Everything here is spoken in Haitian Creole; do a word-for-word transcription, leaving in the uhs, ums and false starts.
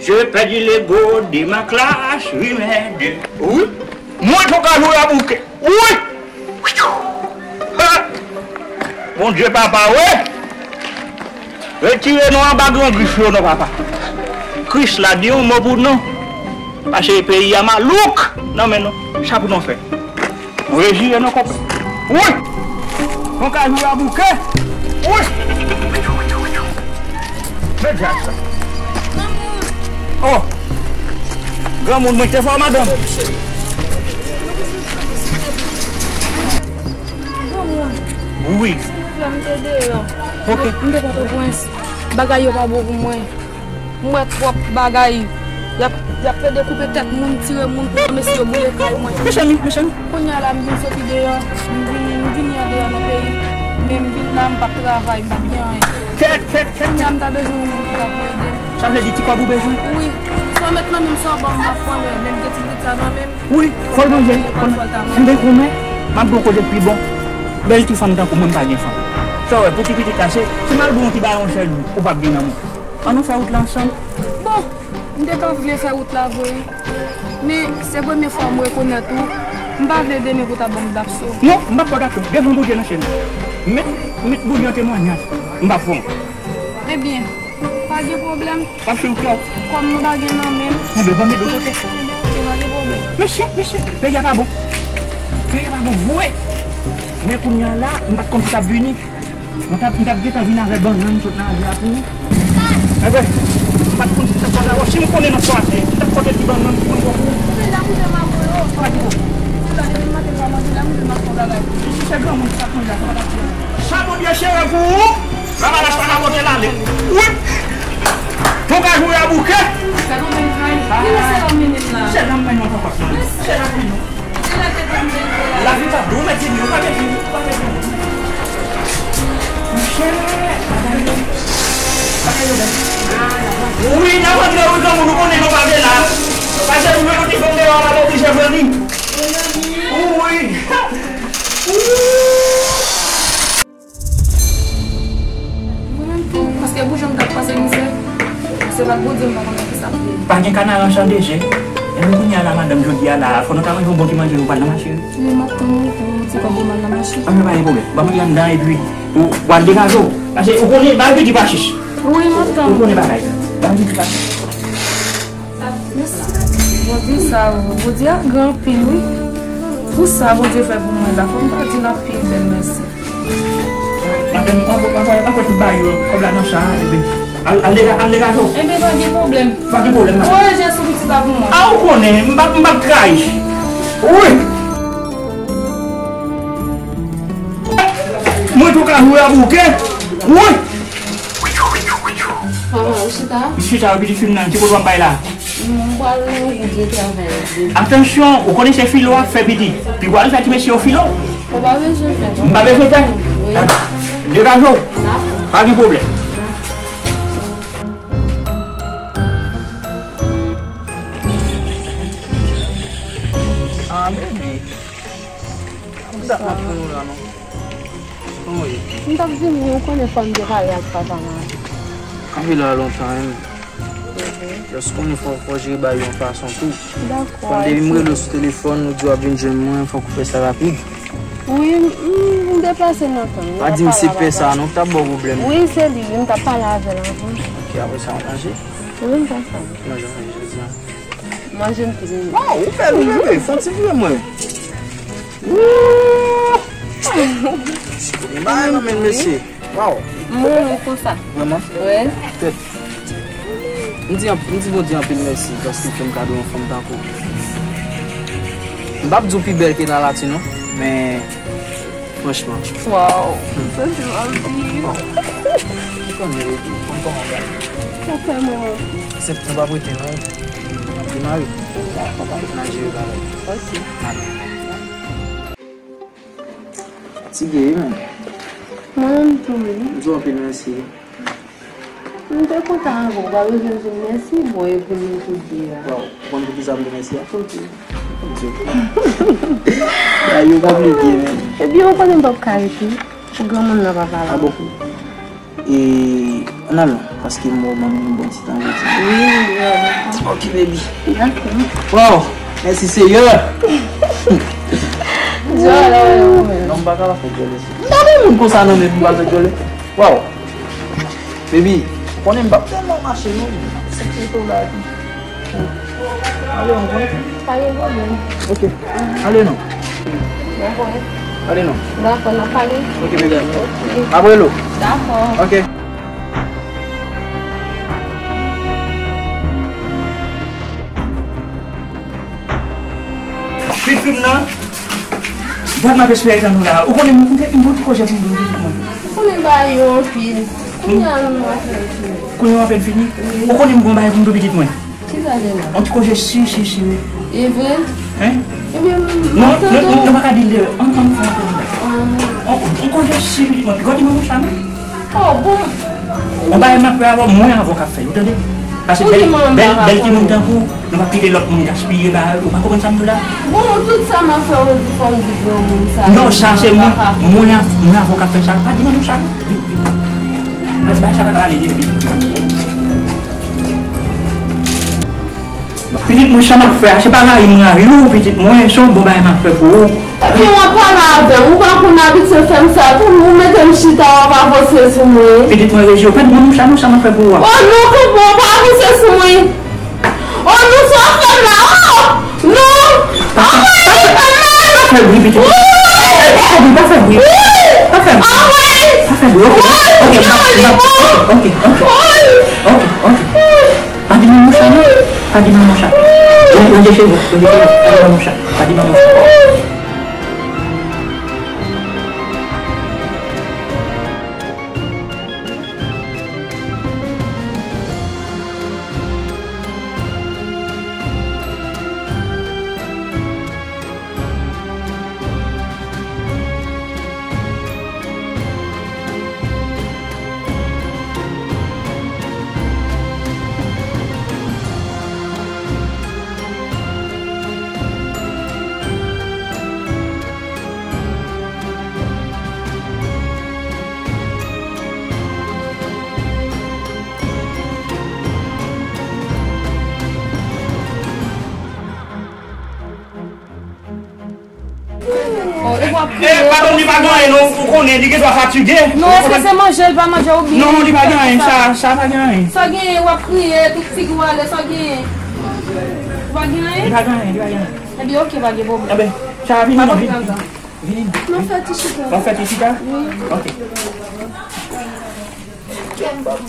Je pèdi lego de ma klas, wi, mèd. Wi. Mwen tou ka jwe a bouke. Wi. Ha! Bondye papa, wi. Retire nou anba gran grif yo non, papa. Kris la, di yon mo pou nou. Paske peyi a malouk nan men nou. Sa pou nou fè? Mwen rejire non, konpè. Wi! Mwen ka jwe a bouke. Wi! Men djab sa. Oh! Granmoun, mwen te fò madanm. Granmoun. Wi. Silvouplè, m te deyò. Ok. M te Pòtoprens. Bagay yo pa bon pou mwen. M wè twòp bagay. Y ap, y ap plede koupe tèt moun, tire moun, koupe mesye yo, boule kay mwen. Mechami, mechami. Kounye a la, m vin soti deyò. M vin, m vini andeyò nan peyi. Men m vin la, m p ap travay, m p ap gen anyen. Kèt, kèt, kèt. Kounye a, m ta bezwen yon moun ki ta pou ede m. Sa vle di ti kòb ou bezwen? Wi. Sa w met nan men m, sa w ban m, m ap pran, men m gen ti brit sa nan men m. Wi, fò l manje, fò l manje. M gen granmè, m ap bon kote pi bon. Bèl ti fanm tankou mwen, m pa gen fanm. Sa w wè, pou ti pitit la, se, se m al bon ti bayon sèl ou p ap gen nan mwen. Ann nou fè wout la ansanm. Bon, m te pa vle fè wout la vre wi. Men se premye fwa m rekonèt ou. M pa vle demen pou ta ban m dapso. Non, m p ap fè w dapso. Devan Bondye nan syèl la. Met, met Bondye an temwayaj. M p ap fè w. Ebyen, pa gen pwoblèm. W ap fè w kè. Kòm m pa gen nan men m. Enben, ban m met de kote. Ebyen, ok, pa gen pwoblèm. Mesye, mesye, peyi a pa bon. Peyi a pa bon vre. Men kounye a la, m pa t konn si t ap vini. Mwen t ap, mwen t ap gentan vin avè bannann sot nan lari a pou ou. Enben, m pa t konn si m t ap pral avè w. Si m konnen nan swa ase, m t ap pote ti bannann pou mwen bò pou ou. Ou vin la pou fè m avè w. Pa gen pwoblèm. Ou la depi maten pa manje la, m vin m ap fè w bagay. Si se granmoun ki t ap manje la, sa pa t ap fè. Sa Bondye sere pou ou, lavalas pa ka pote l ale. Wi! Pou ka jwe a bouke. Gad yon menm kay. Li nan sèl menm la. Sèl nan menm nan papa. Sèl nan menm. Lavi pa bon, mèt di nou, pa gen fini, pa gen fini. Monchè, bagay yo, bagay yo bèl. Wi, n ap antre wi, granmoun, nou konnen nou pa gen la. Pase nou menm ti fanm deyò, pa oblije pran li. Wi. Mwen menm tou, paske pou jan m t ap pase mizè, se pa t Bondye m pa konnen ki sa pou ye. Pa gen kanaran chan de je. Epi kounye a la, madanm, jodi a la, fò nou ta manje yon bon ti manje, nou pral nan mache wi. Wi, m ap tann ou pou ti kòb ou m al nan mache. Anben, pa gen pwoblèm. Ban m li anndan epi ou, ou al degaje w. Paske ou konnen bagay piti pa chich. Wi, m ap tann ou. Ou konnen bagay sa. Bagay piti pa chich. Mèsi. Bondye sa, o, Bondye a gran anpil, wi. Pou sa Bondye fè pou mwen la, fò m ta di l anpil bèl mèsi. Madanm, anpè, anpè, anpè tout bagay yo, kòb la nan cha a, epi al, al dega-, al degaje w. Enben, pa gen pwoblèm. Pa gen pwoblèm, madanm. Voye je sou pitit la pou mwen. A, ou konnen, m p ap, m p ap trayi. Wi. Mwen tou ka jwe a bouke. Wi. Mama, ou chita? M chita, pitit fi m nan, ki kote w ap bay la? M pral nan wout de travay la. Atansyon, ou konnen se filo ap fè pitit. Pi w al fè ti mesye yo filo. Ou pa bezwen fè. M pa bezwen fè? Wi. Degaje w. Pa gen pwoblèm. Ah, baby. Kòman w ye? M t ap vini, ou konnen fò m te pale ak papa m avan. Anpil la lontan, wi. Just konnen fò, fò jere bagay yon fason tou. Dakò. Fò m te vin m rele w sou telefòn, ou di w ap vin jwenn mwen, fòk ou fè sa rapid. Wi, m, m, m deplase nan tan. Pa di m se pè sa non, k t ap ba w pwoblèm. Wi, se li, wi, m t ap pale avè l avan. Ok, apre sa, w manje? Wi, m pa sa. Manje, manje jodi a. Manje m tou. Waw, ou bèl, wi, bebe. Fè yon ti vire mwen. Wouy! Bagay nan men mesye. Waw! M renmen w konsa. Vrèman? Wi. Tèt. M di anp-, m di Bondye anpil mèsi paske l fè m kado yon fanm tankou w. M p ap di w pi bèl ke Nalaty non, men franchman. Waw! Sa se lavi. Ou konnen, baby, ou konn kòman bagay. Sa fè mwen. Se, nou p ap rete non. N ap demare. N ap jere bagay. Ok. N ale. Fatige wi menm. Mwen menm tou wi. M di w anpil mèsi. M te kontan avè w, ou pa bezwen di m mèsi, bon, e pou nou tou de a. Waw, ou konn poukisa m di mèsi a? Poukisa? Bagay yo konplike menm. Ebyen, ou konnen m p ap ka rete. Pou granmoun nan pa pale. Ah bon? E, ann al non, paske m wè w ban m yon bon ti tan jodi. Wi, wi, wi. Ok, baby. Dakò. Wow, mèsi Seyè. Djòlè, wi, wi. Non, m pa ka fè djòlè. M pa gen moun konsa nan men pou m al fè djòlè. Wow. Baby, konnen m p ap tèlman mache non. Sekirite w la epi. Ale, on konnen? Pa gen pwoblèm. Ok. Ale non. Dakò. Ale non. Dakò, n ap pale. Ok, baby. Ok. M ap rele w. Dakò. Ok. Pitit mwen nan. Gad m ap espere tann ou la. Ou konnen m koute m bon ti koze pou m di pitit mwen. Ou konnen m ba yo anpil. Kounye a nou ap fè anpil. Kounye a w ap fini? Wi. Ou konnen m gon bagay pou m di pitit mwen. Kisa se la? On ti koze si, si, si, wi. E vre? Hein? Ebyen, non, non, non, non, pa ka di l de. An, an, an, an. On, on koze si pitit mwen. Pi gòdi mwen mouch la, non? Oh, bon. On bagay m ap fè avè w, mwen avè w k ap fè l, ou tande? Paske bèl, bèl, bèl timoun tankou w, nou p ap kite lòt moun gaspiye bagay, ou pa konprann sa m di w la? Bon, tout sa m ap fè, ou di fò m di granmoun sa. Non, sa se mwen, mwen avè w k ap fè sa. Pa di mwen non sa, non. Vin, vin. Mwen se bagay sa pa ka ale, vin, vin. Pitit mwen, sa m ap fè a, se pa rayi m rayi w, pitit mwen, se yon bon bagay m ap fè pou ou. Ebyen, w ap pale avè m, ou pa konn abitye fè m sa, tou ou mete m chita, w ap avanse sou mwen. Pitit mwen, rejou, pa di mwen non sa, non, sa m ap fè pou ou a. Oh non, kanpe, w pa avanse sou mwen. Oh non, sa w fè m la, oh! Non! Anmwey, li fè m mal! Pa fè bri, pitit mwen. Pa fè bri, pa fè bri. Pa fè bri. Anmwey! Pa fè bri, ok, ok, ok, ok, ok, ok, ok. Pa di manman sa non. Pa di manman sa. Ranje cheve w, ranje cheve w. Pa di manman sa. Pa di manman sa. Oh, e w ap kriye. Eh, pa ban li pa gen anyen non, ou konnen li gen dwa fatige. Non, èske se manje l pa manje oubyen? Non, li pa gen anyen, sa, sa pa gen anyen. Sa w genyen, w ap kriye, tout figi w ale, sa w genyen? Ou pa gen anyen? Li pa gen anyen, li pa gen anyen. Ebyen, ok, pa gen pwoblèm. Enben, sa vini non, vini. Vini. Mwen fè ti chita. Mwen fè ti chita? Wi. Ok. Kè m pa bon.